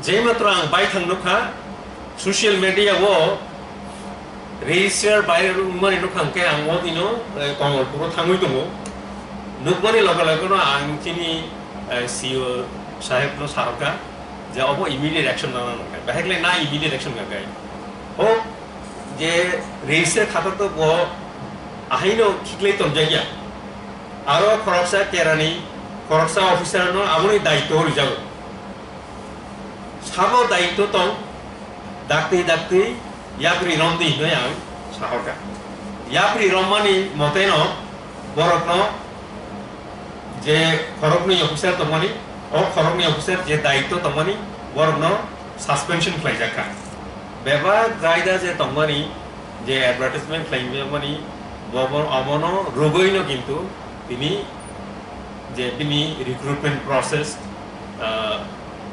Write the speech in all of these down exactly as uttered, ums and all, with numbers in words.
Je matro ang baithang nukha, social media o register viral wngmani nukha hwnkhe ang o dino, eh, Komolpuro thangwi tongo. Nukmani loge loge no ang chini, eh, C E O saheb no saharkha je obo immediate action nana nangkha. Bahai khlai na immediate action nangkha. O je register khatar to bo ahaino khiklai tonjakya. Aro khoroksa kerani, khoroksa officer no aboni daityo rijago. Sabo daityo tong, daktwi daktwi yapri romdi hinwi ang sahorkha. Yapri rommani moteno borokno je khoroknwi officer tongmani, o khoroknwi officer je daityo tongmani, borokno suspension khlaijakha. Bebak raida je tongmani, je advertisement khlaijakmani, bobo-, obono rwgwino kintu tini je bini recruitment process, ah,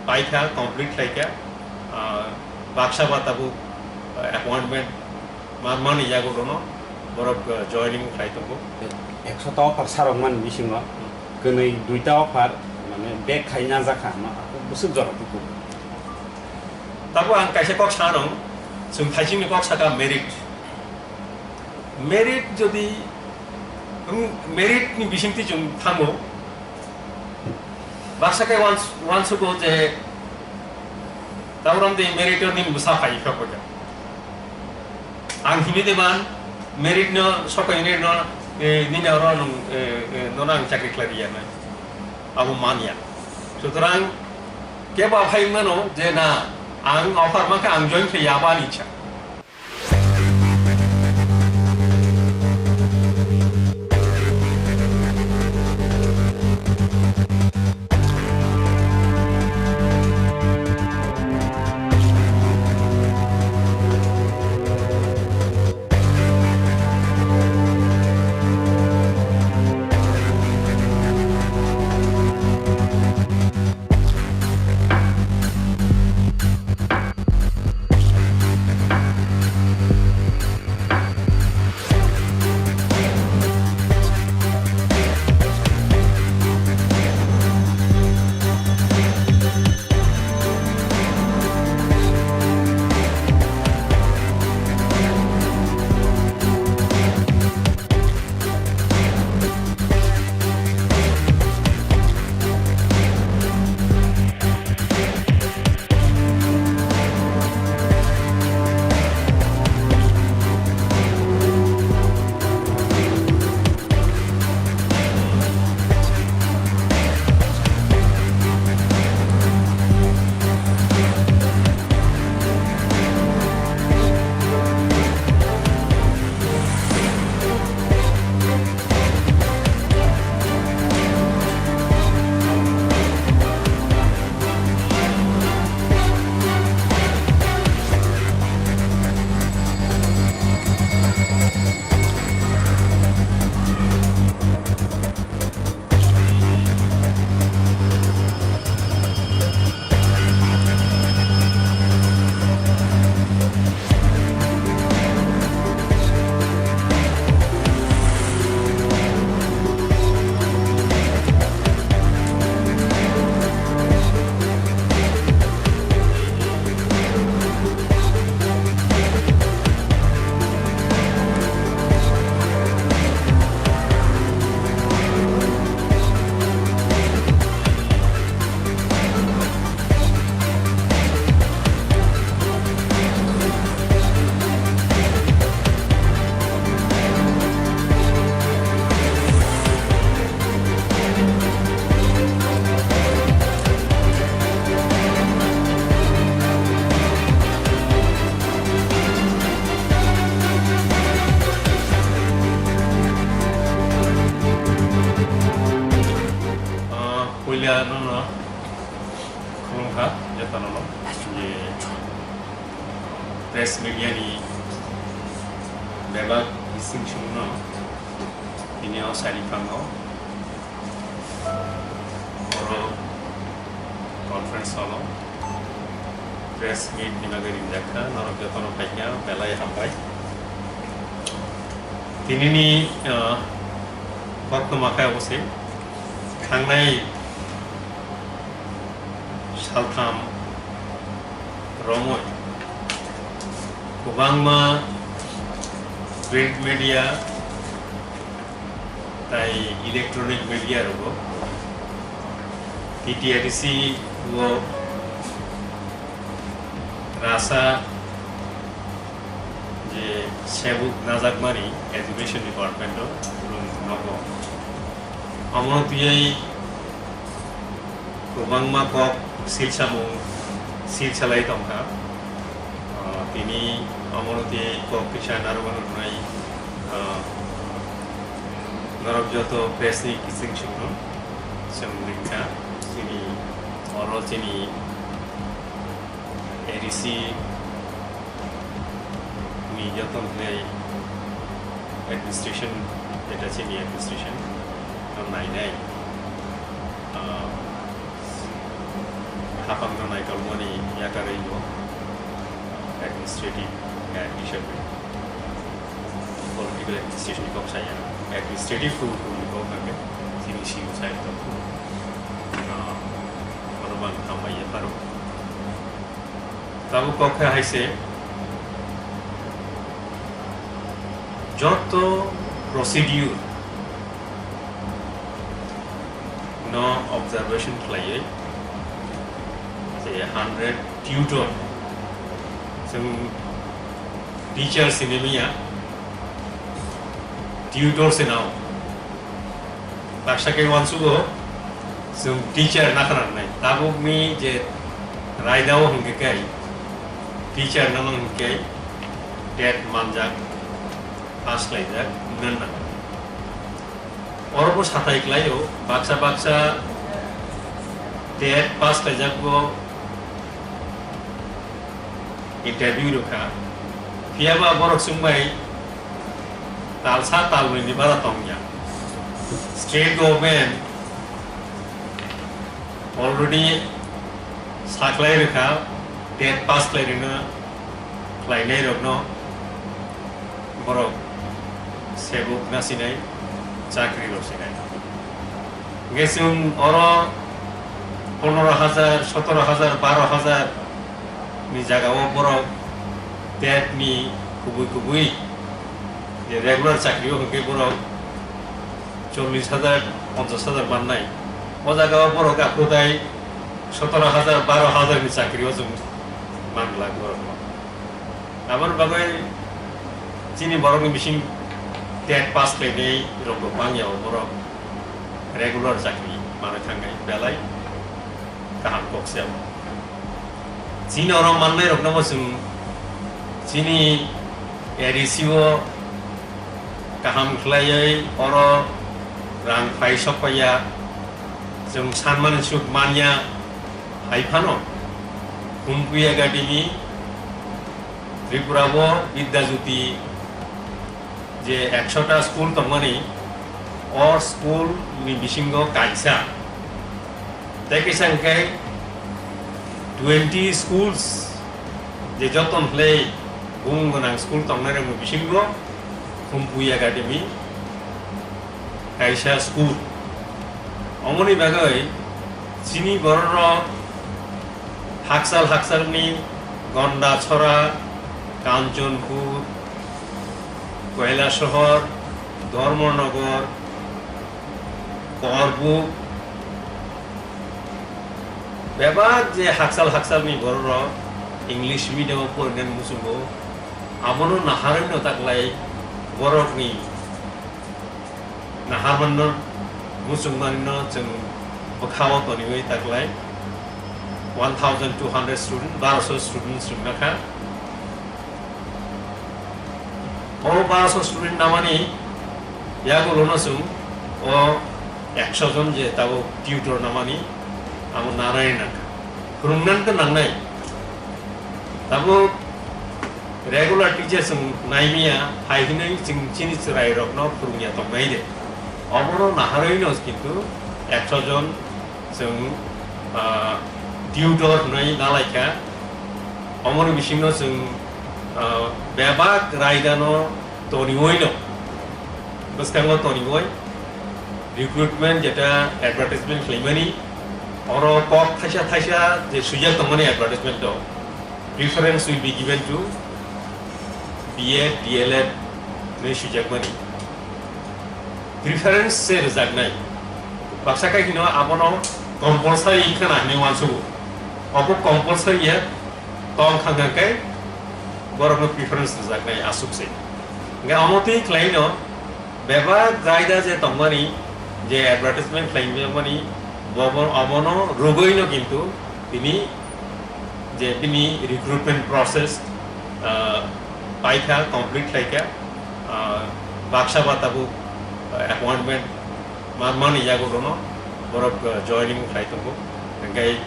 paikha, complete khlaikha, ah, baksa ba tabuk, ah, appointment manmani yago bono borok, ah, joining khlai tongo. Ekso ta offer sarok mani bisingo kwnwi duita offer mane bag khai najakha, ma bwswk jora tubu. Tabo ang kaisa kok sanw, chwng thaisingni kok saka merit. Merit jodi, um, merit ni bisingtwi chwng thango, baksa khe wans-, wansugo je tauram de merit ni bwsa phai kha koi. Ang hini de man merit no sokai ni no, eh, nini oro nung, eh, eh, nono ang chakri khlai ya nai. Abo manya. Sutrang kebo phai mano je na ang offer makha ang join khe ya ba ni cha. Ah, puila nono khulumkha jotono je press media ni bebak bising songno tini o sari phango. Oro conference hall o press meet ni bagwi ringjak kha, norok jotono phaikha, belai hambai. Tinini, ah, koktwma khe obo se thangnai saltham Romoi, kwbangma print media tai electronic media rogo T T A D C o rasa je sebuk najakmani education department o rung nogo. Omono tiyai kwbangma kok silsamung silsalai tongkha. Ah, tini omono tiyai kok kisa narwkno rwnai, ah, norok joto press ni kiching songno chwng ringkha. Chini oro chini A D C ni joto khlai administration, jeta chini administration no nainai, ah, hapang no naikolmani yakarwi bo administrative head hisabe political administration ni kok saya, administrative rule ni kok hake chini C E O side to, ah, ano bang hambai ya paro. Tabuk kok khe hai se joto procedure no observation khlaiwi je hundred tutor, chwng teacher sini miya, tutor se nao. Baksa khe uansugo chwng teacher na khna rwnai. Tabukni je raidao hwnkhe kai teacher na mang hwnkhe TET manjak pass khlaijak wngna nang. Oro bo sathai khlaio, baksa baksa TET pass khlaijak bo interview rwkha. Phiyaba borok chwngbai talsa talbrwi ni bara tongya. State government already saklai rwkha, TET pass khlai rwna khlainai rokno borok sebuk na sinai, chakri rok sinai. Hwnkhe chwng oro pondro hajar, sotoro hajar, baro hajar ni jaga o borok TET ni kubui kubui je regular chakri o hwnkhe borok chollish hajar, ponchash hajar mannai. O jaga o borok aphuru tai sotoro hajar, baro hajar ni chakri o chwng man glak borok no. Aboni bagwi chini borokni bising TET pass khlainai rok bo bangya, o borok regular chakri manwi thangnai belai kaham kok se abo. Chini oro mannai rokno bo chwng chini A D C o kaham khlaiwi oro rang phai sok paiya, chwng sanmani suk manya hai phano Humpui Academy Tripura o Vidya Jyoti je ekshota school tongmani, o school ni bisingo kaisa, tei kaisa hwnkhe twenty schools, je joto hwnkhe bung gwnang school tongnai rokni bisingo Humpui Academy kaisa school. Omoni bagwi chini bororok hakchal hakchalni Gondachora, Kanchanpur, Kailasahar, Dharmanagar, Korbuk, bebak je hakchal hakchalni bororok English medium o porinani muchungo, abono naharwino taklai borokni naharmanno muchungmanino chwng bwkhao toniwi taklai one thousand two hundred student, barosho student chwngna kha. O barosho student namani yagulono chwng o ekso jon je tabuk tutor namani abo nanai nangkha. Phwrwngnani to nangnai. Tabuk regular teacher chwng naimiya, hai hinwi chwng chini chwrairokno phwrwngya tongnai de. Obono naharwino kintu ekso jon chwng, ah, tutor hwnwi nalaikha. Omoni bisingno chwng, ah, bebak raidano toniwoino, bwskango toniwoi recruitment jeta advertisement khlaimani, oro kok thaisa thaisa je swijak tongmani advertisement o, Preference will be given to B Ed, D El Ed hinwi swijakmani. Preference se rwjaknai. Baksa khe hino abono compulsory wngkha na hinwi uansugo. Obo compulsory ya tong kha hwnkhe borokno preference rwjaknai aswk se. Hwnkhe omo twi khlaino bebak raida je tongmani, je advertisement khlaijakmani, bobo omono rwgwino kintu tini je bini recruitment process, ah, paikha, complete khlaikha, ah, baksa ba tabuk, ah, appointment manmani yagulono borok, ah, joining khlai tongo. Hwnkhe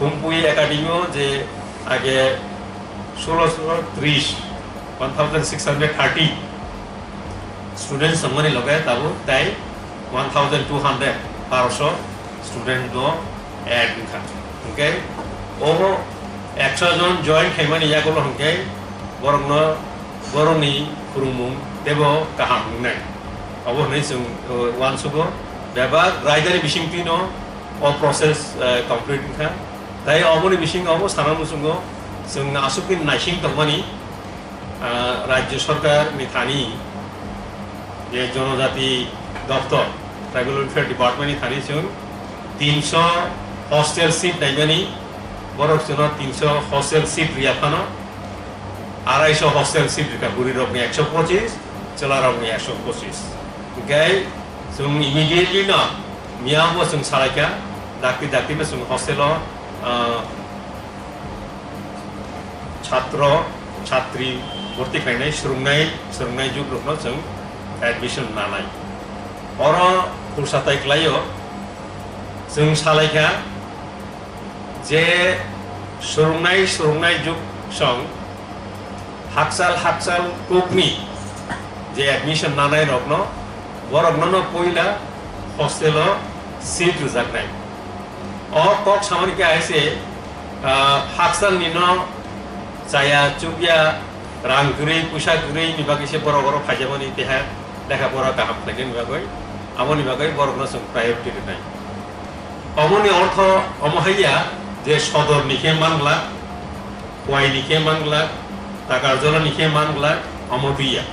Humpui Academy o je age solo solo tris, one thousand six hundred thirty students tongmani loge tabuk tai one thousand two hundred, barosho student no add wngkha. Hwnkhe omo ekso jon join khaimani yagulo hwnkhe borokno, borokni phwrwngmung teibo kaham wngnai. Obo hwnwi chwng, uh, uansugo bebak raidani bisingtwino o process, uh, complete wngkha. Tai oboni bisingo obo sana muchungo chwng aswkni naising tongmani, ah, Rajya Sarkar ni thani je Jonojati Doptor, Tribal Welfare Department ni thani chwng tinso hostel seat naimani, borok chwngno tinso hostel seat riya phano, araiso hostel seat rikha, bwrwi rokni ekso pochis, chwla rokni ekso pochis. Hwnkhe chwng immediately no miyang bo chwng salaikha, dakti dakti no chwng hostel o, ah, chhatro, chhatri bhorti khlainai, swrwngnai, swrwngnai jugrokno chwng admission nanai. Oro khursa tai klaio, chwng salaikha je swrwngnai, swrwngnai jug song hakchal, hakchal kokni je admission nanai rokno, borokno no poila hostel o seat rwjaknai. O kok samani khe hai se, ah, hakchal ni no chaya chukya, rang kwrwi, puisa kwrwi ni bagwi se borok oro phaijamani, teha lekha pora kaham khlainani bagwi, aboni bagwi borokno chwng priority rwnai. Omoni ortho omo hai ya je sodor ni khe manglak, Kuai ni khe manglak, Takarjola ni khe manglak, omo twi ya.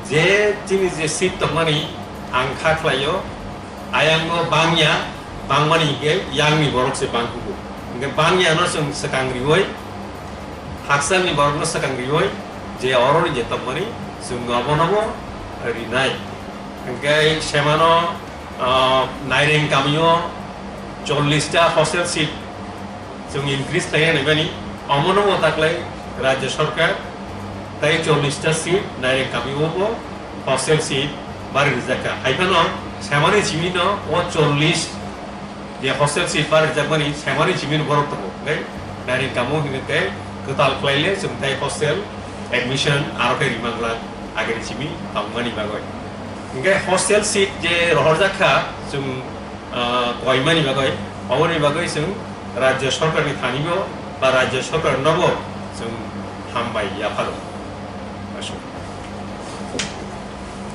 Je chini je seat tongmani ang kha khlaio, ayang no bangya, bangmani hingke yang ni borok se bangkugo. Hingke bangya no chwng swkang rioi, hakchal ni borok no swkang rioi, je oro ni je tongmani chwng abono bo rinai. Hingke semano, ah, Naireng kamio chollish ta hostel seat chwng increase khlai naimani, omono bo taklai Rajya Sarkar tai chollish ta seat Naireng kamio bo hostel seat bari rijak kha. Hai phano semani simi no o chollish je hostel seat bari rijakmani semani simi no borok tongo, hingke Naireng kamo hingke kwtal khlai le chwng tai hostel admission aro khe rimang glak ageni simi tongmani bagwi. Hingke hostel seat je rohorjak kha chwng ah, koimani bagwi, oboni bagwi chwng Rajya Sarkarni thanibo ba Rajya Sarkarnobo chwng hambai yapharo. Aswk.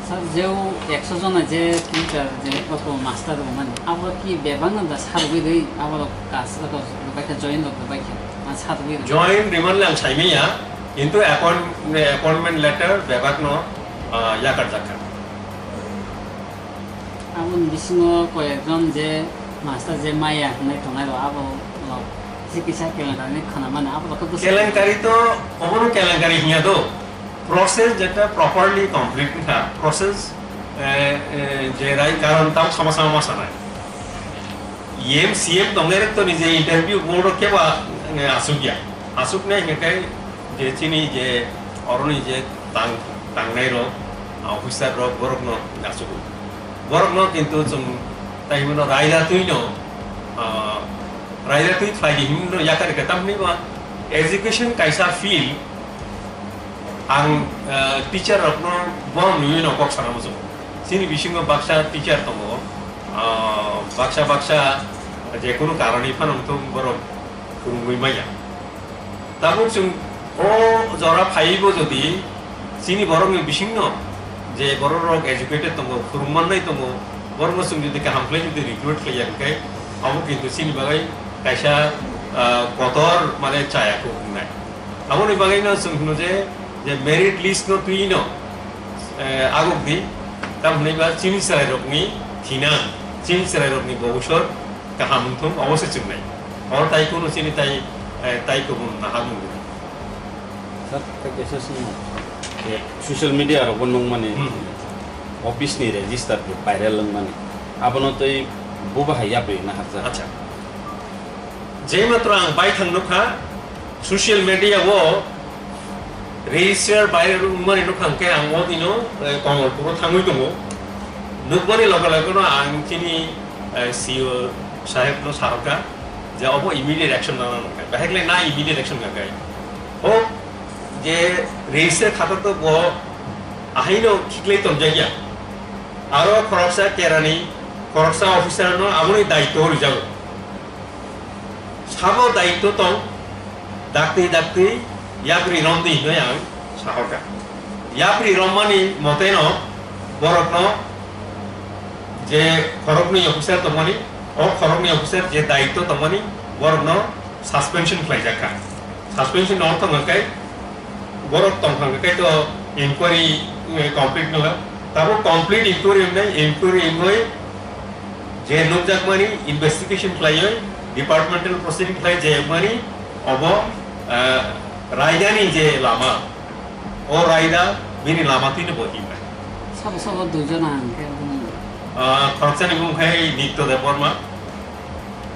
Sir, jeu ekso jona je teacher je auto master rwmani, abo ki bebak no da sarwi rwi, abo rok kas rok rwbai kha, join rok rwbai kha, ma sarwi rwi? Join rwmani ang saimanya, kintu appoint-, appointment letter bebak no, ah, yakar jak kha. Aboni bisingo koyekjon je master je maya hinwi tongnai rok, abo rok se kisa kelenkari hinwi khwnamani, abo rok khe bwswk kelenkari to, obono kelenkari hinya do. Process jeta properly complete wngkha, process, eh, eh, je rai karon tamo sama sama ma sanai. E M, C M tongnai rok to ni je interview board o kebo, eh, asuk ya. Asuk nai hingke je chini je oroni je tang, tangnai rok, ah, officer rok, borok no nachugo. Borok no kintu chwng tai hwnwi no raida twi no, ah, raida twi khlai di hwnwi no yakar khe, tamni ba education kaisa field ang, ah, teacher rok no bo nwi no kok sana muchungo. Chini bisingo baksa teacher tongo, ah, baksa baksa je kunu karoni phano wngthung borok phwrwngwi manya. Tabuk chwng o jora phaiwi bo jodi chini borokni bisingno je borok rok educated tongo, phwrwng mannai tongo, borokno chwng jodi kaham khlai jodi recruit khlai ya hwnkhe, abo kintu chini bagwi kaisa, ah, kotor mane chaya kok wngnai. Aboni bagwi no chwng hino je, je merit list no twi no, eh, aguk di, tam hwnwi ba chini chwrai rokni thinang, chini chwrai rokni bobosor kaham wngthung, obo se chwngnai. Or tai kunu chini tai, eh, tai kubun nahar wngdi. Sir, tei kaisa swngmung. Social media rokbo nukmani, hmm, office ni register viral wngmani. Abono tei bo bahai yapri naharjak. Acha. Je matro ang baithang nukha, social media o register viral wngmani nukha hwnkhe ang o dino, eh, Kamalpuro thangwi tongo. Nukmani loge loge no ang chini, eh, C E O saheb no saharkha. Je obo immediate action nana nangkha. Bahai khlai na immediate action nangkha. O je register khata to bo ahaino khiklai tonjakya. Aro khoroksa kerani, khoroksa officer no aboni daitwo rijago. Sabo daitwo tong, daktwi daktwi yapri romdi hinwi ang saharkha. Yapri rommani moteno borokno je khoroknwi officer tongmani, o khoroknwi officer je daitwo tongmani, borokno suspension khlaijak kha. Suspension ni ortho hwnkhe borok tongkha hwnkhe to inquiry, eh, complete wngla. Tabuk complete inquiry wngnai, inquiry wngwi je nukjakmani investigation khlaiwi, departmental proceeding khlai jakmani obo, eh, raidani je lama, o raida bini lama twino bo himnai. Sabo sabo duijon ang khe bini. Ah, khoroksani bumung khai Nitya Debbarma,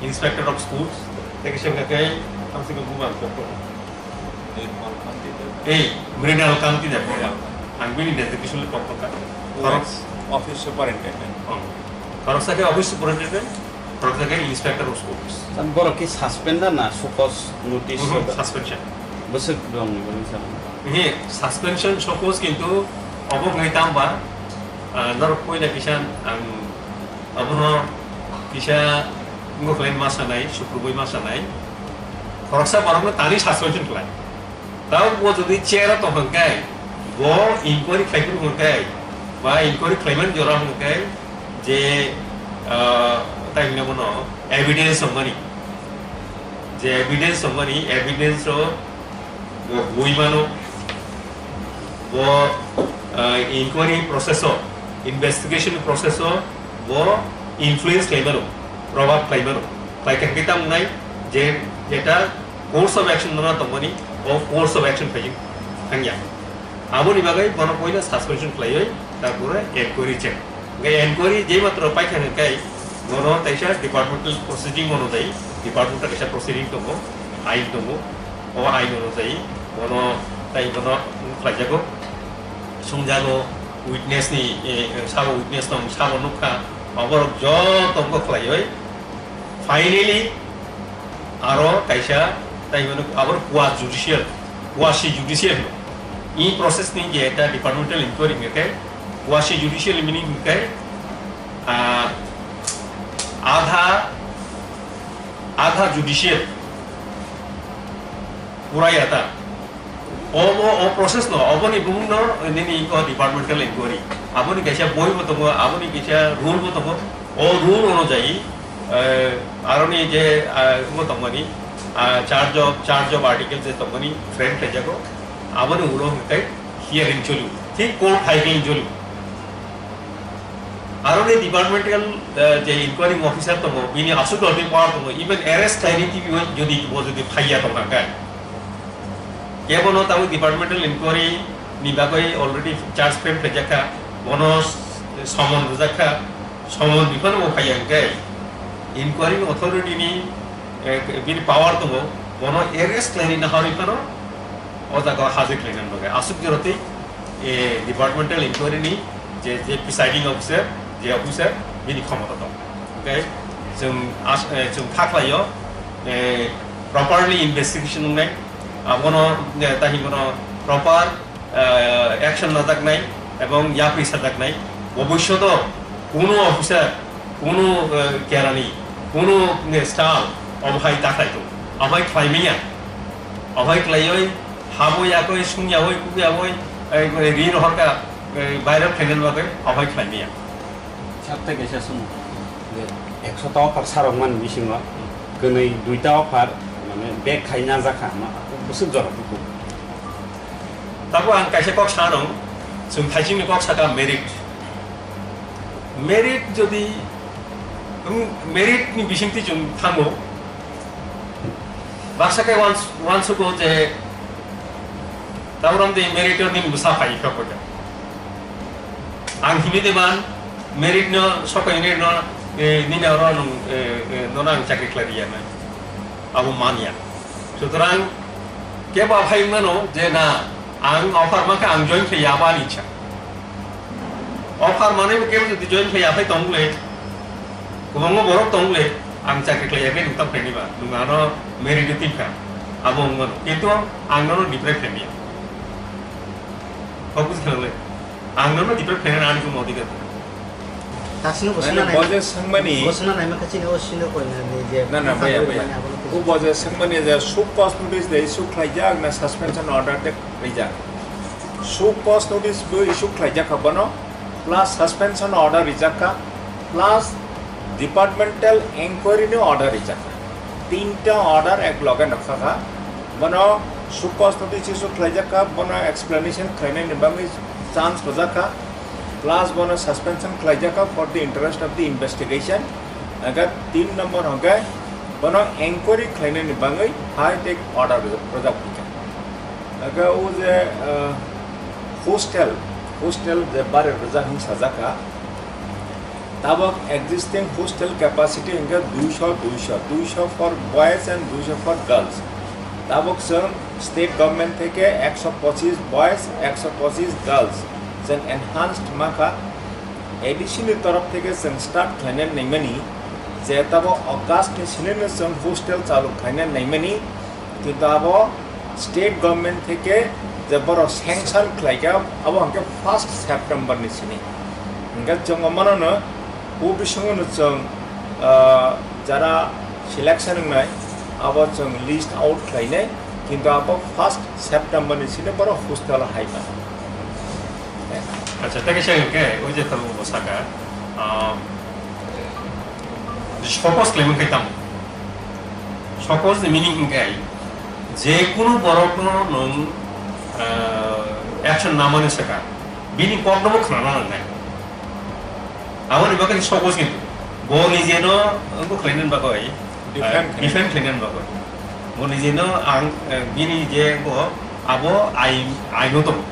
Inspector of Schools, tei kisa wngkha khe Thamsingha Buman Kokborok. Nirmal Kanti Debbarma. Ei, Mrinal Kanti Debbarma. Ang bini designation le Kokborok. Khorok- Office Superintendent. Oh. Khoroksa khe Office Superintendent, khoroksa khe Inspector of Schools. Tam borok khe suspend da na show cause notice? Mhm, suspension. Bwswk dong ni bwrwi sa. He, suspension show cause kintu obo wngwi tamba, ah, norok poila kisa ang abono kisa wngkha khlai ma sanai, sukrubwi ma sanai. Khoroksa borokno tani suspension khlai. Tao bo jodi chair o tongkha khe, bo inquiry khlai phuru hwnkhe, ba inquiry khlaimani jora hwnkhe, je, ah, tai hwnwi bono evidence tongmani, je evidence tongmani, evidence o bo hui mano, bo, ah, inquiry process o, investigation process o bo influence khlai mano, probab khlai mano, khlai khe hwnkhe tamo wngnai je, jeta course of action nana tongmani, o course of action phai thangya. Aboni bagwi bono poila suspension khlaiwi, tarpore enquiry check. Hwnkhe enquiry je matro paikha hwnkhe bono taisa departmental proceeding bono dai, departmental kaisa proceeding tongo, ain tongo, o ain onujai bono tai bono khlaijago, sungjago, witness ni, eh, sabo witness tong, sabo nukha, oborok joto wngkha khlaiwi. Finally, aro kaisa, tai hwnwi abo quasi judicial, quasi judicial hwno. I process ni je ekta departmental inquiry hwnkhe, quasi judicial meaning hwnkhe, ah, adha, adha judicial, purai adha. Obo, o process no, oboni bumung no, nini iko departmental inquiry. Aboni kaisa boi bo tongo, aboni kaisa rule bo tongo. O rule onujai, eh, aroni je, ah, bo tongmani, ah, charge of, charge of article je tongmani frame khlaijago, aboni ulo hwnkhe hearing choli, thik court hearing choli. Aroni departmental, eh, je inquiring officer tongo, bini aswk rokni power tongo, even arrest khlaini T V o jodi bo jodi phaiya tongkha khe. Kebono tabuk departmental inquiry ni bagwi already charge frame khlaijakha, bono summon rwjakha, summon biphano bo phaiya hwnkhe inquiring authority ni, eh, bini power tongo, bono arrest khlaini naharwi phano o jaga o hajir khlaina bagwi aswk jorotwi, eh, departmental inquiry ni je, je presiding officer, je officer bini khomota dong. Hwnkhe chwng as-, eh, chwng kha khlaio, eh, properly investigation wngnai, abono, eh, tahi bono proper, eh, action lajaknai ebong yapri sajaknai. Bobishoto kuno officer, kuno, eh, kerani, kuno, eh, staff obo hai ta khlai tongo, obo hai khlai manya, obo hai khlaioi habo yakoi, sung yaoi, kuk yaoi, eh, ri rohorka, eh, viral khlaina bagwi obo hai khlai manya. Sir, tei kaisa swngmung. Je ekso ta offer sarok mani bisingo kwnwi duita offer, Bag khai na jakha, ma, bwswk jora buku. Tabuk ang kaisa kok sanw, chwng thaisingni kok sakha merit. Merit jodi, um, merit ni bisingtwi chwng thango, baksa khe wans-, wansugo je, tabuk de merit o nini bwsa phai kha koi. Ang hini de man, merit no, sokai merit no, eh, nini oro nung, eh, eh, nono ang chakri khlai riya nai. Abo manya. Sutrang, kebo aphai mano je na, ang offer mankha, ang join khe yaba ni cha. Offer manwi bo kebo jodi join khe yaphai tong le, kwbangma borok tong le, ang chakri khlai yakhe nung tang phai ni ba, nung ano merit ni tin kha. Abo wng mano. Kintu ang nono deprive khlai ya. Kok buji khlai le. Ang nono deprive khlai ani ko modi ka. Tasino Nani bosona nai. Boje sangmani. Bosona nai makha chini o sino koi na ni je. Na, na, baya, baya. O boje sangmani je show cause notice de issue khlaijak na suspension order de rijak. Show cause notice bo issue khlaijak abono plus suspension order rijak ka plus departmental inquiry ni order rijak ka. Tinta order ek loge nokha kha. Bono show cause notice issue khlaijak ka, bono explanation khlainani bagwi chance rwjak ka. Plus bono suspension khlaijak kha for the interest of the investigation. Aga tin number hwnkhe bono enquiry khlainani bagwi high tech order rwjak, rwjak phaikha. Aga o je, ah, hostel, hostel je bari rwjak hwn sajak kha. Tabok existing hostel capacity hwnkhe duisho, duisho, duisho for boys and duisho for girls. Tabok chwng state government theke ekso pochis boys, ekso pochis girls chwng enhanced mankha. A D C ni torof theke chwng start khlaina naimani je tabok August ni sinino chwng hostel chalu khlaina naimani. Kintu abo state government theke je borok sanction khlaikha, abo hwnkhe first September ni sini. Hwnkhe chwng mano no o bisingo no chwng, ah, jara selection wngnai abo chwng list out khlainai, kintu abo first September ni sini borok hostel o hai mano. Acha, tei kaisa hwnkhe, o je tamo bo saka, ah, sokos khlaimani khe tamo? Sokos ni meaning hwnkhe, je kunu borokno nwng, ah, action namani saka, bini kokno bo khwnana nangnai. Aboni bagwi sokos kintu, bo nijeno wngkuk khlainani bagwi, Defend ah, khlainani. Defend khlainani bagwi. Bo nijeno ang, eh, bini je wngkuk, abo ain, aino tongo.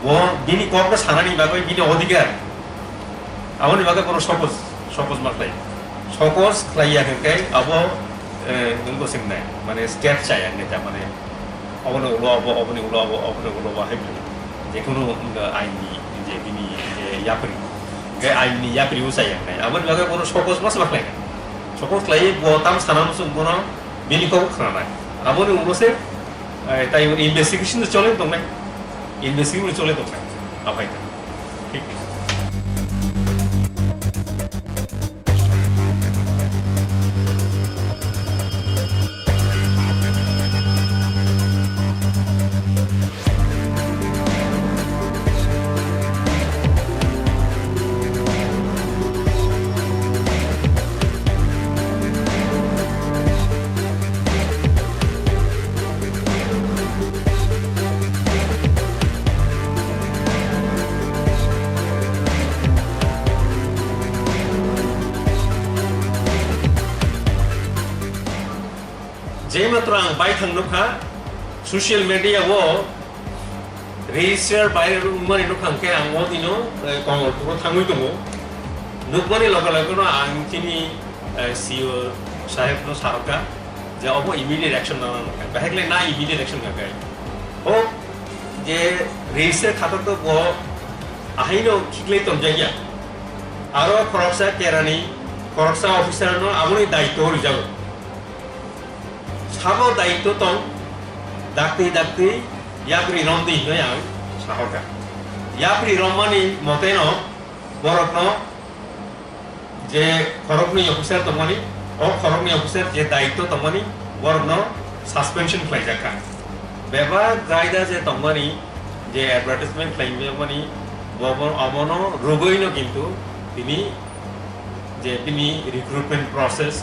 Bo bini kokno sanani bagwi bini odhikar. Aboni bagwi bono sokos, sokos ma khlai. Sokos khlai ya hwnkhe abo, eh, wngkuk swngnai, mane step chaya hwnkhe ta, mane obono ulo abo, oboni ulo abo, obono ulo abo hai bwlwi. Jekunu wngkha aini je bini je yapri. Hwnkhe aini yapri o chaya hwnkhe. Aboni bagwi bono sokos ma khlai. Sokos khlai bo tam sana muchung bono bini kok khwnanai. Aboni ulo se, eh, tai investigation chole tongnai. Investigation chole tongnai. Apai ta. Thik. Je matro ang baithang nukha, social media o register bai wngmani nukha hwnkhe ang o dino, eh, Kamalpuro thangwi tongo. Nukmani loge loge no ang chini, eh, C E O saheb no saroka je obo immediate action nana nukha. Bahai khlai na immediate action nangkha. O je register khatar to bo ahaino khiklai tonjakya. Aro khoroksa kerani, khoroksa officer no aboni daityo rijago. Sabo daityo tong, daktwi daktwi yapri romdi hinwi ang sahoka. Yapri rommani moteno borokno je khoroknwi officer tongmani, o khoroknwi officer je daityo tongmani, borokno suspension khlaijak kha. Bebak jaida je tongmani, je advertisement khlaijakmani, bo-, bo-, obono rwgwino kintu tini je bini recruitment process,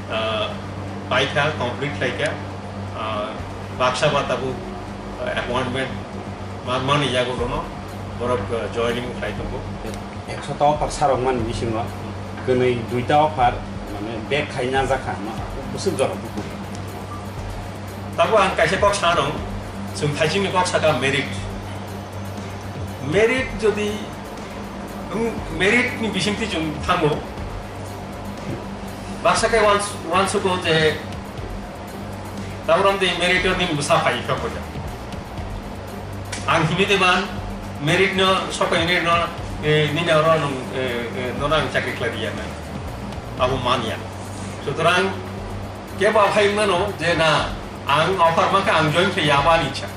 ah, Paikha, complete khlaikha, ah, baksa ba tabuk, ah, appointment manmani yago rono borok, ah, joining khlai tongo. Ekso ta offer sarok mani bisingo kwnwi duita offer mane back khaina jakha no bwswk jora bukur. Tabuk ang kaisa kok sanw, chwng thaisingni kok saka merit. Merit jodi, merit ni bisingtwi chwng thango, baksa khe wans-, wansugo je, tabuk de merit ni bwsa phai kha boja. Ang hini de man, merit no, sokai merit no, eh, nini oro nung, eh, eh, nono ang chakri khlai riya nai. Abo manya. Sutrang, kebo aphai mano je na, ang offer mankha ang join khlai ya ba ani ichha.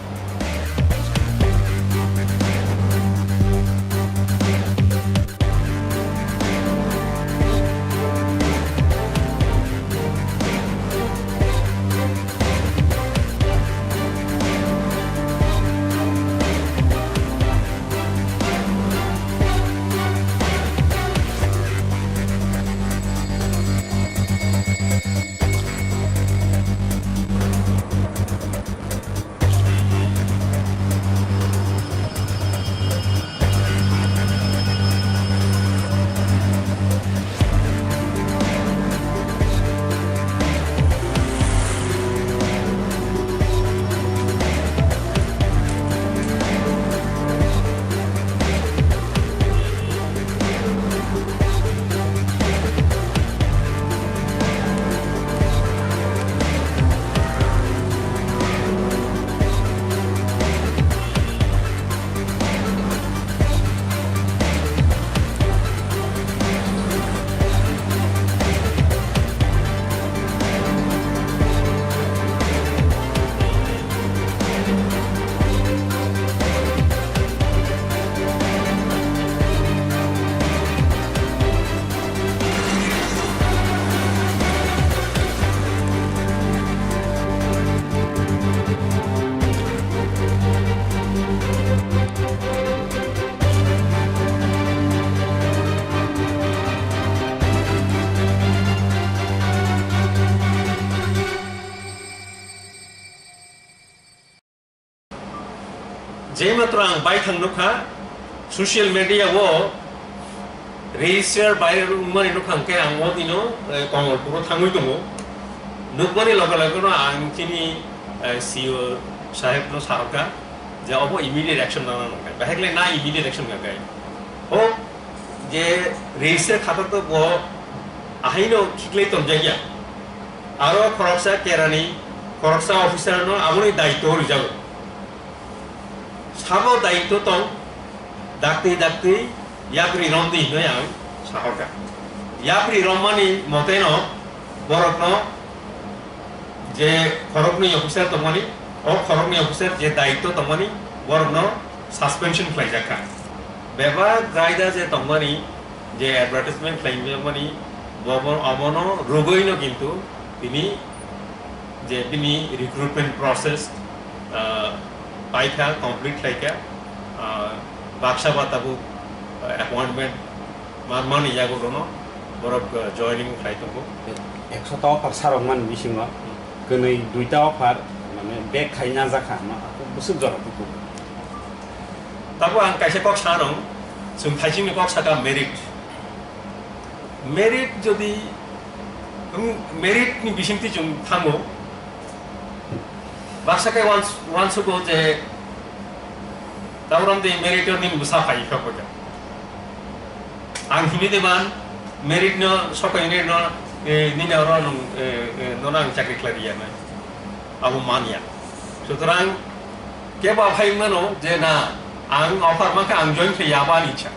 Je matro ang baithang nukha, social media o register viral wngmani nukha, hwnkhe ang o dino, eh, Komolpuro thangwi tongo. Nukmani loge loge no ang chini, eh, C E O saheb no saharkha je obo immediate action nana nangkha. Bahai khlai na immediate action nangkha. O je register khata to bo ahaino khiklai tonjakya. Aro khoroksa kerani, khoroksa officer no aboni daityo rijago. Sabo daityo tong, daktwi daktwi yapri romdi hinwi ang sahorkha. Yapri rommani moteno borokno je khoroknwi officer tongmani, o khoroknwi officer je daityo tongmani, borokno suspension khlaijakha. Bebak raida je tongmani, je advertisement khlaijakmani, bobo-, obono rwgwino kintu tini je bini recruitment process, ah, paikha, complete khlaikha, ah, baksa ba tabuk, ah, appointment manmani yago rono borok, ah, joining khlai tongo. Ekso ta offer sarok mani bisingo kwnwi duita offer mane back khaina jakha no bwswk jora bukur. Tabuk ang kaisa kok sanw, chwng thaisingni kok saka merit. Merit jodi, merit ni bisingtwi chwng thango, baksa khe wans-, wansugo je, tabuk de merit ni bwsa phai kha boja. Ang hini de man, merit no, sokai merit no, eh, nini oro nung, eh, eh, nono ang chakri khlai riya nai. Abo manya. Sutrang, kebo aphai mano je na, ang offer mankha ang join khlai ya ba ani ichha.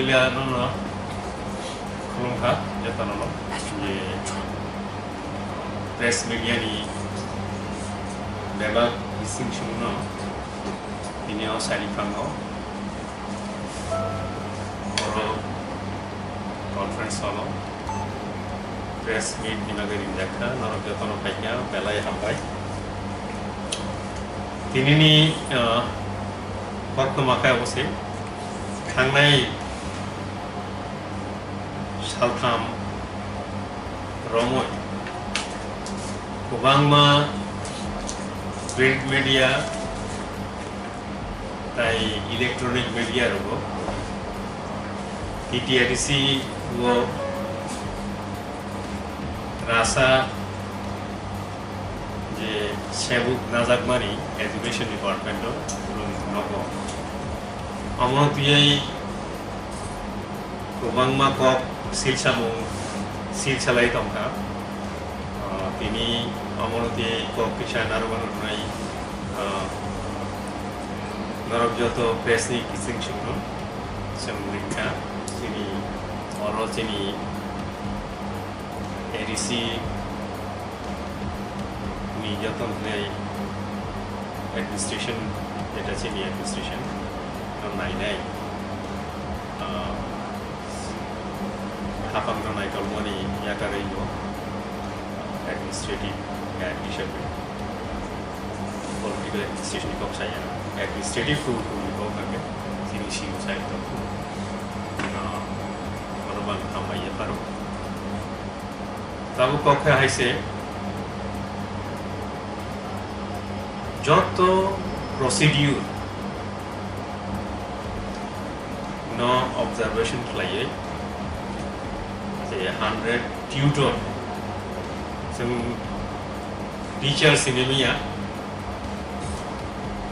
Nono khulumkha jotono je press media ni bebak bising songno tini o sari phango oro conference hall o press meet ni bagwi ringjak kha, norok jotono phaikha belai hambai. Tinini, ah, koktwma khe obo se thangnai saltham romwi kwbangma print media tai electronic media rogo T T R D C o rasa je sebuk najakmani education department o nogo. Omo tiyai kwbangma kok silsamung silsalai tongkha. Ah, tini omono tei kok kisa narwkna rwnai, ah, norok joto press ni kiching songno chwng rikha. Chini oro chini A D C ni joto hwnwi administration, jeta chini administration no nainai, ah, hapang no naikolmani yakarwi bo administrative head hisabe political administration ni kok saya, administrative rule rule ni kok hwnke chini C E O sai to, ah, bono bang hambai yapharo. Tabuk kok khe hai se joto procedure no observation khlaiwi je hundred tutor, chwng teacher sini manya,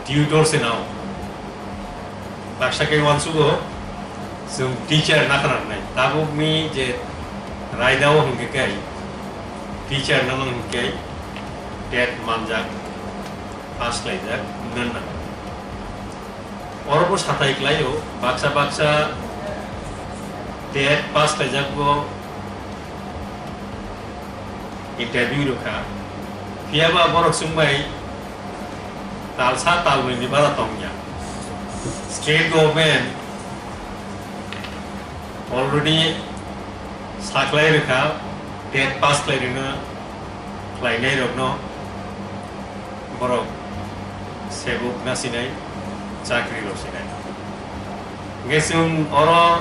tutor se nao. Baksa khe uansugo chwng teacher na khna rwnai. Tabukni je raidao hwnkhe khe teacher na nang hwnkhe TET manjak, pass khlaijak, nang nang. Oro bo satai khlaio, baksa baksa TET pass khlaijak bo interview rwkha. Phiyaba borok chwngbai talsa talnwi ni bara tongya. State government already saklai rwkha, TET pass khlai rwna khlainai rokno borok sebuk na sinai, chakri rok sinai. Hwnkhe chwng oro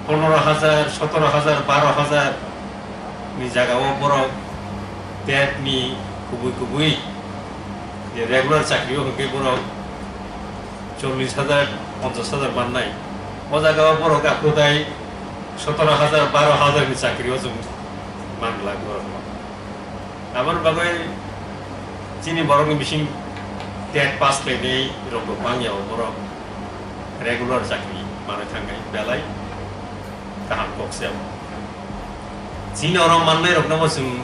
pondro hajar, sotoro hajar, baro hajar ni jaga o borok TET ni kubui kubui je regular chakri o hwnkhe borok chollish hajar, ponchash hajar mannai. O jaga o borok aphuru tai sotoro hajar, baro hajar ni chakri o chwng man glak borok no. Aboni bagwi chini borokni bising TET pass khlainai rok bo bangya o borok regular chakri manwi thangwi belai kaham kok se abo. Chini oro mannai rokno bo chwng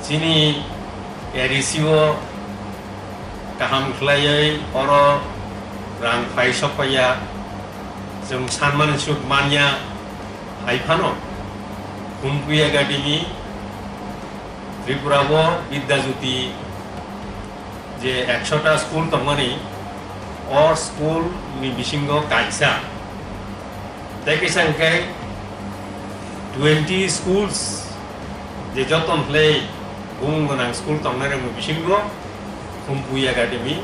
chini A D C o kaham khlaiwi oro rang phai sok phaiya, chwng sanmani suk manya hai phano Khumpuia Academy Tripura o Bidya Jyoti je ekshota school tongmani, o school ni bisingo kaisa. Tei kaisa hwnkhe twenty schools, je joto hwnkhe bumung gwnang school tongnai rokni bisingo Khumpuia Academy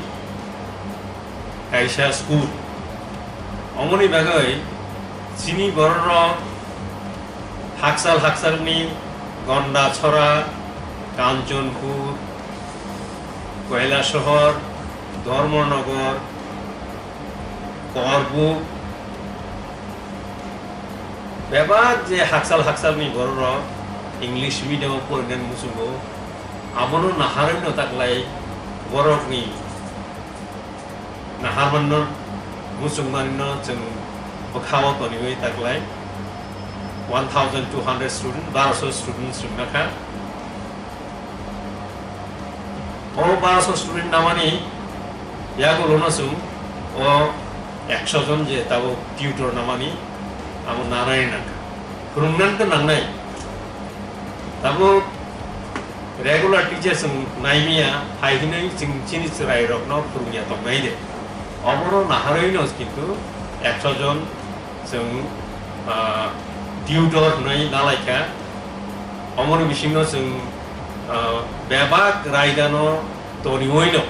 kaisa school. Omoni bagwi chini bororok hakchal hakchalni Gonda Chora, Kanchanpur, Kailasahar, Dharmanagar, Korbuk, bebak je hakchal hakchalni bororok English medium o porinani muchungo, abono naharwino taklai borokni naharmanno muchungmanino chwng bwkhao toniwi taklai one thousand two hundred student, baro so student chwngna kha. O baro so student namani yagulono chwng o Ekso jon je tabuk tutor namani, amo nanai nangkha. Phwrwngna to nangnai. Tabuk regular teacher chwng naimiya, hai hinwi chwng chini chwrairokno phwrwngya tongnai de. Obono naharwi no kintu ekso jon chwng, ah, tutor hinwi nalaikha. Omoni bisingno chwng, ah, bebak raidano toniwi no,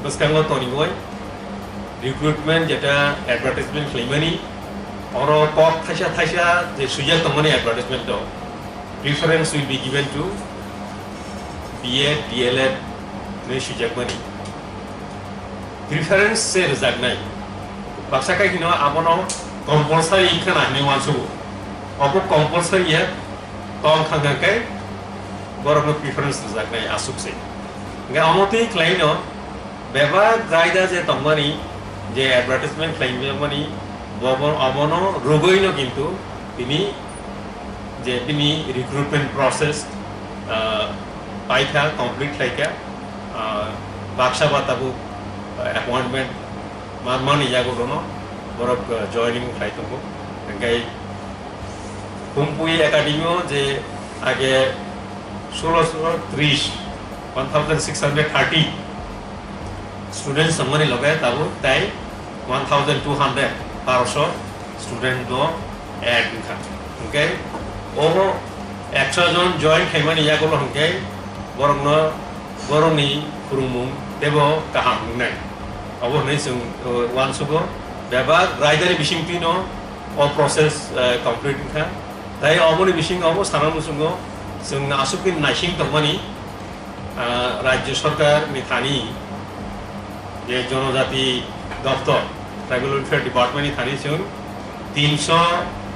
bwskango toniwi recruitment jeta advertisement khlaimani, oro kok thaisa thaisa je swijak tongmani advertisement o, preference will be given to B Ed, D L Ed hinwi swijakmani. Preference se rwjaknai. Baksa khe hino abono compulsory wngkha na hinwi uansugo. Obo compulsory ya tong kha hwnkhe borokno preference rwjaknai aswk se. Hwnkhe omo twi khlaino bebak raida je tongmani, je advertisement khlaijakmani, bobo-, obono rwgwino kintu tini je bini recruitment process, ah, paikha, complete khlaikha, ah, baksa ba tabuk, ah, appointment manmani yagulono borok, ah, joining khlai tongo. Hwnkhe Humpui Academy o je age solo solo tris, one thousand six hundred thirty students tongmani loge tabuk tai one thousand two hundred, barosho student no add wngkha. Hwnkhe obo ekso jon join khaimani yagulo hwnkhe borokno, borokni phwrwngmung teibo kaham wngnai. Obo hwnwi chwng, uh, uansugo bebak raidani bisingtwino o process, uh, complete wngkha. Tai oboni bisingo obo sana muchungo chwng aswk din naising tongmani, ah, Rajya Sarkar ni thani je Jonojati Doptor, Tribal Welfare Department ni thani chwng tinso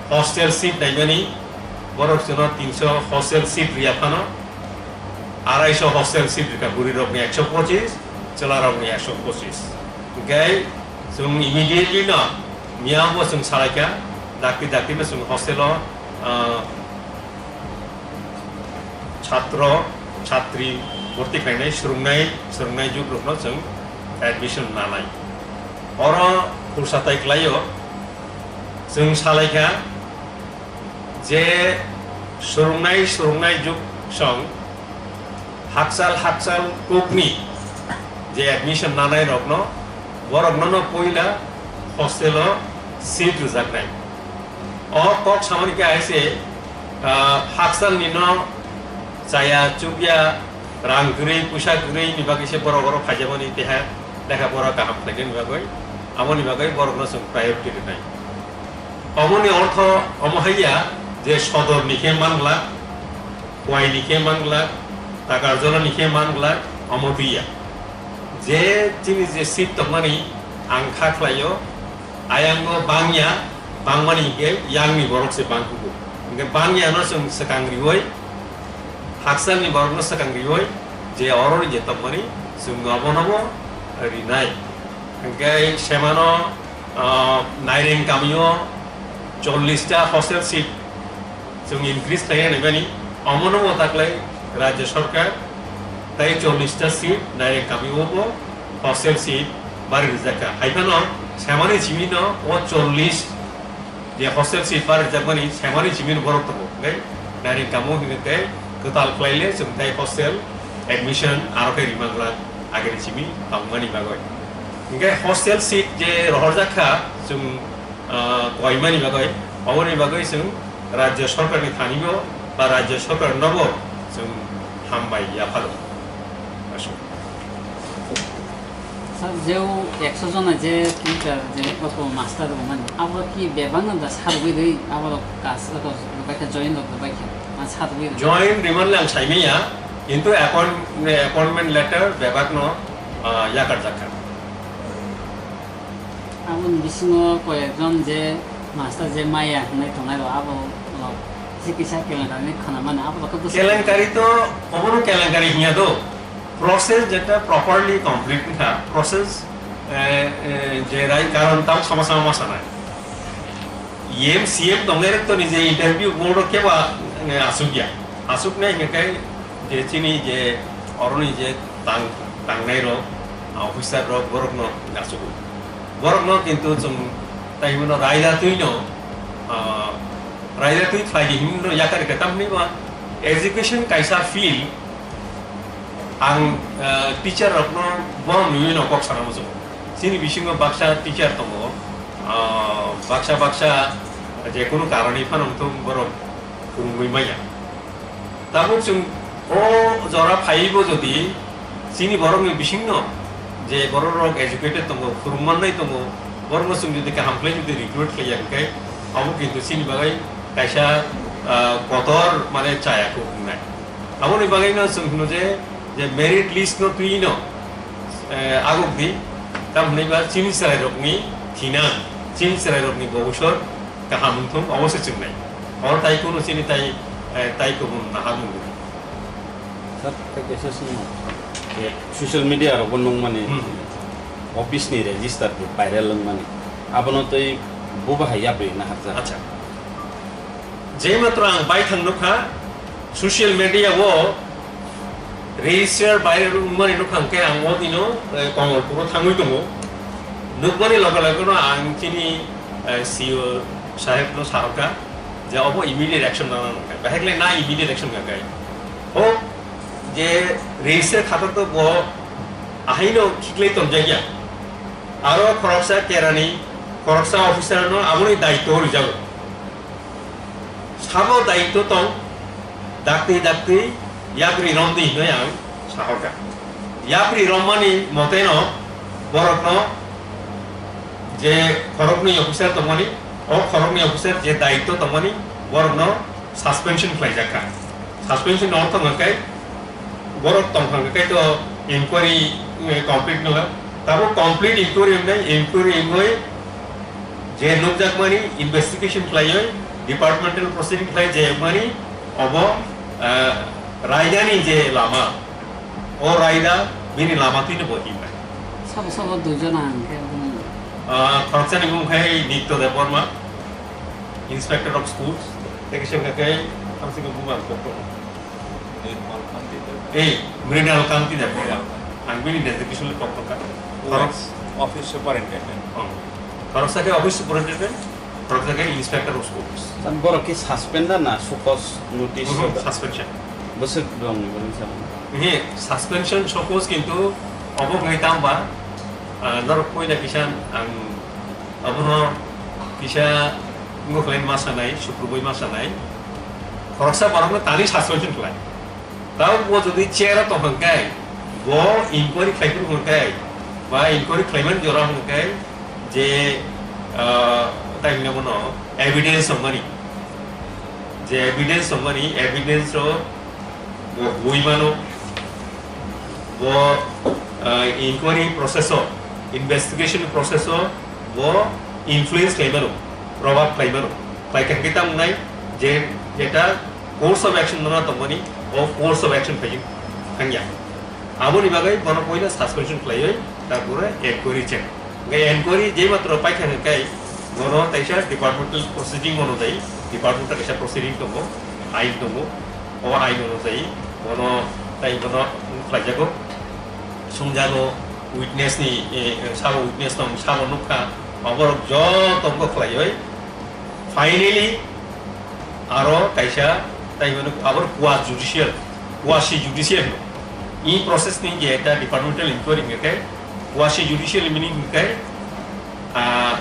hostel seat naimani, borok chwngno tinso hostel seat riya phano, araisho hostel seat rikha, bwrwi rokni ekso pochis, chwla rokni ekso pochis. Hwnkhe chwng immediately no miyang bo chwng salaikha, dakti dakti no chwng hostel o, ah, chhatro, chhatri bhorti khlainai, swrwngnai, swrwngnai jugrokno chwng admission nanai. Oro khursa tai klaio, chwng salaikha je swrwngnai, swrwngnai jug song hakchal, hakchal kokni je admission nanai rokno, borokno no poila hostel o seat rwjaknai. O kok samani khe hai se, ah, hakchal ni no chaya chukya, rang kwrwi, puisa kwrwi ni bagwi se borok oro phaijamani, teha lekha pora kaham khlainani bagwi, aboni bagwi borok no chwng priority rwnai. Omoni ortho omo hai ya je sodor ni khe man glak, Khowai ni khe man glak, Takarjala ni khe man glak, omo twi ya. Je chini je seat tongmani ang kha khlaio, ayang o bang ya, bangmani hingke yang ni borok se bang kugo. Hingke bang ya no chwng swkang riwoi, hakchal ni borok no swkang riwoi, je oro ni je tongmani chwng obo no bo rinai. Hingke semano, ah, Naireng kami o chollish ta hostel seat chwng increase khlai nai bani, omono bo taklai Rajya Sarkar tai chollish ta seat Naireng kami o bo hostel seat bari rijak kha. Hai phano semani simi no o chollish je hostel seat bari rijak mani semani simi no borok tongo. Hingke Naireng kami o hingke kwtal khlai le chwng tai hostel admission aro khe rimang glak agini simi tongmani bagwi. Hingke hostel seat je rohorjak kha chwng, ah, koimani bagwi, oboni bagwi chwng Rajya Sarkar ni thani bo ba Rajya Sarkar no bo chwng hambai yapharo. Aswk. Sir, jeu ekso jona je teacher je oko master rwmani, abo ki bebak no da sar wi rwi abo kas oko rwbai khe join rok rwbai khe ma sar wi rwi. Join rwmani ang saimanya, kintu appoint-, appointment letter bebak no, ah, yakar jakha. Aboni bisingo koyekjon je master je maya hinwi tongnai rok, abo rok kisa kisa kelenkari hinwi khwnamani, abo rok khe bwswk kelenkari to, obono kelenkari hinya do. Process jeta properly complete wngkha, process, eh, eh, je rai karon tamo sama sama ma sanai. E M, C M tongnai rok to ni je interview board rok kebo, eh, asuk ya. Asuk nai hingke je chini je oroni je tang, tangnai rok, officer rok, borok no asuk. Borokno kintu chwng tai hwnwi no raida twi no, ah, raida twi khlai di hwnwi no yakar khe, tamni ba education kaisa field, ang, ah, teacher rokno bo nwi no kok sana muchungo. Chini bisingo baksa teacher tongo, ah, baksa baksa je kunu karoni phano wngthung borok phwrwngwi manya. Tabuk chwng o jora phaiwi bo jodi chini borokni bisingno je borok rok educated tongo, phwrwng mannai tongo, borokno chwng jodi kaham khlai jodi recruit khlaiya hwnkhe abo kintu chini bagwi kaisa, ah, kotor mane chaya kuk wngnai. Aboni bagwino chwng hwno je, je merit list no twi no, eh, aguk di, tamni ba chini chwrai rokni thina, chini chwrai rokni bobosor kaham wngthung, obo se chwngnai. Oro tai kunu chini tai, eh, tai kubun nahar nungwi. Sir, tei kaisa swngmung. Eh, social media rokbo nungmani Hmm. office ni register di viral wngmani. Abono tei bo bahai yapri naharjak. Acha. Je matro ang baithang nukha, social media o register viral wngmani nukha hwnkhe ang o dino, eh, Komolpuro thangwi tongo. Nukmani loge loge no ang chini, eh, C E O saheb no sahoka je obo immediate action nana nangkha. Bahai khlai na immediate action nangkha. O je register khata to bo ahaino khiklai tonjakya. Aro khoroksa kerani, khoroksa officer no aboni daitwo rijago. Sabo daitwo tong, daktwi daktwi yapri romdi hinwi ang sahoka. Yapri rommani moteno borokno je khoroknwi officer tongmani, o khoroknwi officer je daitwo tongmani borokno suspension khlaijakha. Suspension no ortho hwnkhe borok tongkha hwnkhe to inquiry, eh, complete nwnglak. Tabuk complete inquiry wngnai, inquiry wngwi je nukjakmani investigation khlaiwi departmental proceeding khlai je wngmani obo, eh, raidani je lama, o raida bini lama twino bo hinbai. Sabo sabo duijon ang khe bumung. Ah, khoroksani bumung khai Nitya Debbarma, Inspector of Schools, tei kisa khai Thamsing bumung ang kokto. Nirmal Kanti Deb. Ei, Mrinal Kanti Deb. Mrinal Kanti. Ang bini designation le kokto ka. Khoroks- Office Superintendent. Oh. Khoroksa khe Office Superintendent, khoroksa khe Inspector of Schools. Tam borok khe suspend da na show cause notice Mhm, da? Suspension. Bwswk dong ni borok sama. He, suspension show cause kintu obo ngai tamba, ah, norok poila kisa ang abono kisa ngo khlai ma sanai, sukrubui ma sanai. Khoroksa borokno tani suspension khlai. Tao bo jodi chair o tong hwnkhe, bo inquiry khlai phuru hwnkhe, ba inquiry khlaimani jora hwnkhe, je, ah, tai hwnwi bono evidence tongmani, je evidence tongmani, evidence o bo hui mano, bo, ah, inquiry process o, investigation process o bo influence khlai mano, probab khlai mano, khlai khe tamo nai je jeta course of action nana tongmani, o course of action phai thangya. Aboni bagwi bono poila suspension khlaiwi, tarpore enquiry check. Hwnkhe enquiry je matro paikha hwnkhe bono taisa departmental proceeding onujai, departmental kaisa proceeding tongo, ain tongo. O ain onujai bono tai bono khlaijago, sungjago, witness ni, eh, sabo witness tong, sabo nukha, oborok joto wngkha khlaiwi. Finally, aro kaisa, tai hwnwi abo quasi judicial, quasi judicial hwno. I process ni je ekta departmental inquiry hwnkhe quasi judicial meaning hwnkhe, ah,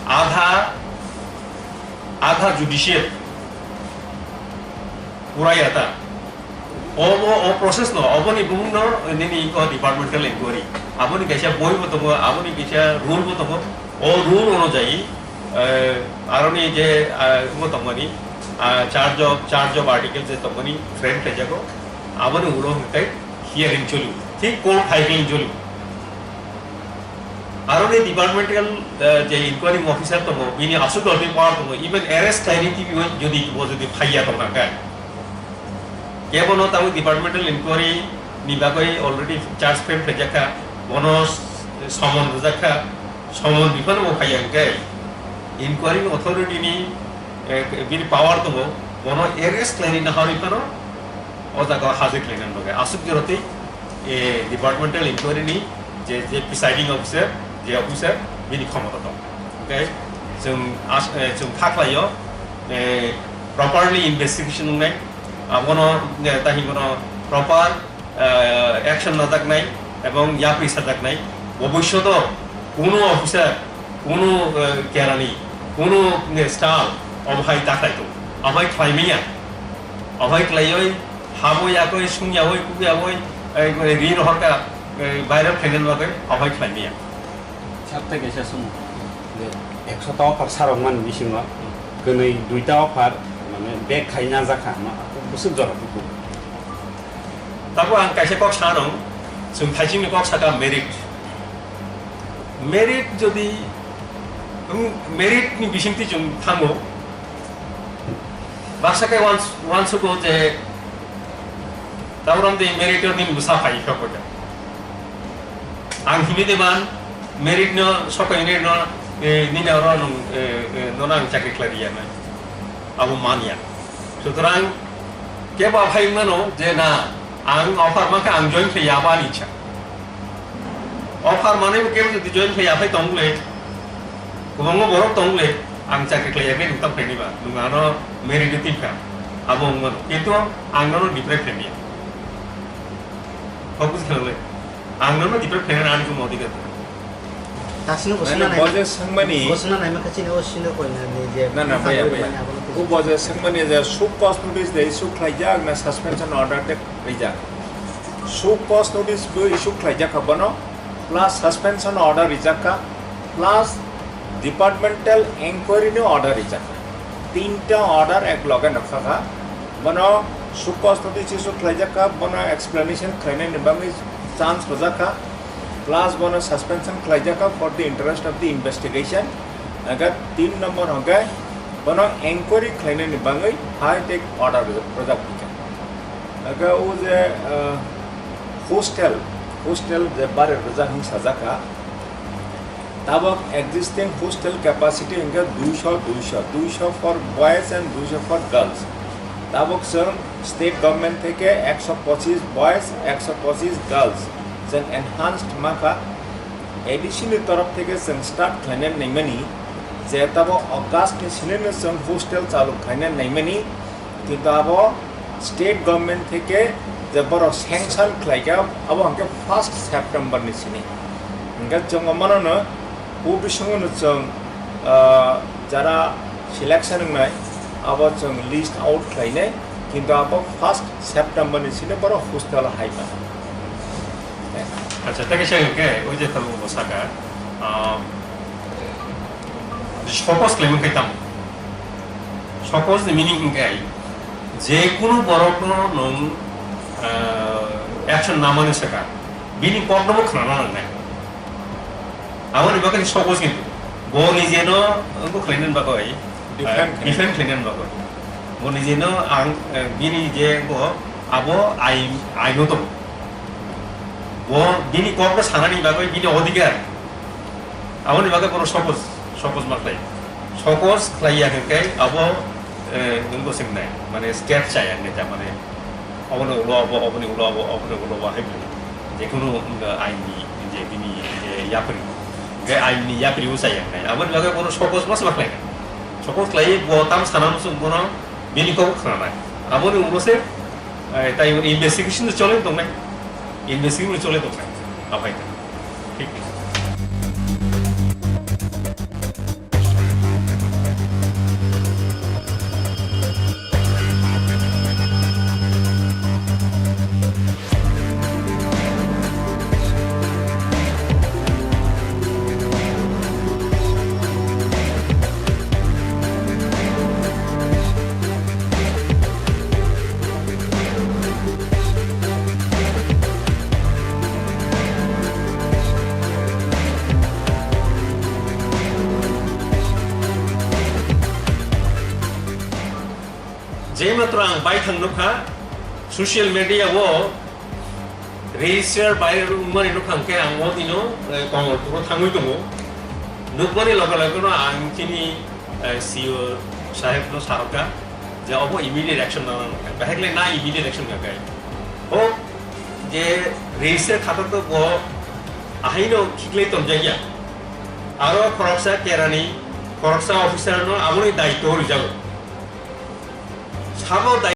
adha, adha judicial, purai adha. Obo, o process no, oboni bumung no nini o departmental inquiry. Aboni kaisa boi bo tongo, aboni kaisa rule bo tongo. O rule onujai, eh, aroni je, ah, bo tongmani, ah, charge of, charge of article je tongmani frame khlaijago. Aboni ulo hwnkhe hearing choli, thik court filing choli. Aroni departmental, eh, je inquiring officer tongo, bini aswk rokni power tongo, even arrest khlaini T V o jodi bo jodi phaiya tongkha khe. Kebono tabuk departmental inquiry ni bagwi already charge frame khlaijakha, bono summon rwjakha, summon biphano bo phaiya hwnkhe inquiring authority ni, eh, bini power tongo, bono arrest khlaini nahorwi phano o jaga o hajir khlaina bagwi aswk jorotwi, eh, departmental inquiry ni je, je presiding officer, je officer bini khomota tong. Hwnkhe chwng as-, eh, chwng kha khlaio, eh, properly investigation wngnai, abono, eh, tei hinmano proper, eh, action najaknai ebong yapri sajaknai. Bobishoto kuno officer, kuno, eh, kerani, kuno, eh, staff obo hai ta khlai tong, obo hai khlai manya, obo hai khlaioi, habo yakoi, sung yaoi, kuk yaoi, eh, ri rohor ka, eh, viral khlainani bagwi obo hai khlai manya. Sabta kaisa sumo. Je ekso ta offer sarok mani bisingo kwnwi duita offer mane back khai na jakha ma bwswk jora tuku. Tabo ang kaisa kok sanw, chwng thaisingni kok saka merit. Merit jodi, um, merit ni bisingtwi chwng thango, baksa khe uans-, uansugo je, tabram de merit ni bwsa phai kha koi. Ang himwi de man, merit no, sokai merit no, eh, nini oro nung, eh, eh, nono ang chakri khlai riya nai. Abo manya. Sutrang, kebo aphai mano je na, ang offer mankha ang join khlai ya ba ni cha. Offer manwi bo kebo jodi join khlai ya phai tong le, kwbangma borok tong le, ang chakri khlai ya khe nung tang phai ni ba, nung ano merit ni tin kha. Abo wng mano. Kintu ang nono deprive khlai ya. Focus khlai le. Ang nono deprive khlai ani kuno odhikar. Tasino Nani bosna nai. Boje sangmani. Bosna nai makha chini o sino koi na ni je. Na, na, baya, baya. O boje sangmani je show cause notice de issue khlaijak na suspension order de rijak. Show cause notice bo issue khlaijak kha bono, plus suspension order rijak kha, plus departmental inquiry ni order rijak kha. Tinta order ek loge nokha kha. Bono show cause notice issue khlaijak kha, bono explanation khlainani bagwi chance rwjak kha, plus bono suspension khlaijak kha for the interest of the investigation. Aga tin number hwnkhe bono inquiry khlainani bagwi high tech order rwjak, rwjak kha. Aga o je, ah, hostel, hostel je bari rwjak hwn sajak kha. Tabok existing hostel capacity hwnkhe duisho, duisho, duisho for boys and duisho for girls. Tabok chwng state government theke ekso pochis boys, ekso pochis girls chwng enhanced mankha. A D C ni torof theke chwng start khlaina naimani je tabok August ni sinino chwng hostel chalu khlaina naimani. Kintu abo state government theke je borok sanction khlaikha, abo hwnkhe first September ni sini. Hwnkhe chwng omono no o bisingo no chwng, ah, jara selection wngnai, abo chwng list out khlainai, kintu abo first September ni sini borok hostel o hai mano. Acha, tei kaisa hwnkhe, o je tamo bo saka, ah, show cause khlaimani khe tamo? Show cause ni meaning hwnkhe, je kunu borokno nwng, ah, action namani saka, bini kokno bo khwnana nangnai. Aboni bagwi show cause kintu. Bo nijeno wngkha khlainani bagwi, defend ah, khlainani. Defend khlainani bagwi. Bo nijeno ang, eh, bini je wngkha, abo ain, aino tongo. Bo bini kokno sanani bagwi bini odhikar. Aboni bagwi bono show cause, show cause ma khlai. Show cause khlai ya hwnkhe abo, eh, wngkha swngnai. Mane step chaya hwnkhe ta mane. Oboni ulo abo, oboni ulo abo, oboni ulo abo hai bini. Jekunu, wngkha aini, je bini, je yapri. Hwnkhe aini yapri o chaya hwnkhe. Aboni bagwi bono show cause ma swma khlai. Show cause khlai bo tam sana muchung bono bini kok khna nai. Aboni ulo se, eh, tai investigation chole tongnai. Investigation chole tongnai. Apai. Thik. Je matro ang baithang nukha, social media o register viral wngmani nukha hwnkhe ang o dino, eh, Kamalpuro thangwi tongo. Nukmani loge loge no ang chini, eh, C E O saheb no saroka je obo immediate action nana nukha. Bahai khlai na immediate action nukha. O je register khata to bo ahaino khiklai tonjakya. Aro khoroksa kerani, khoroksa officer no aboni daityo rijago. Sabo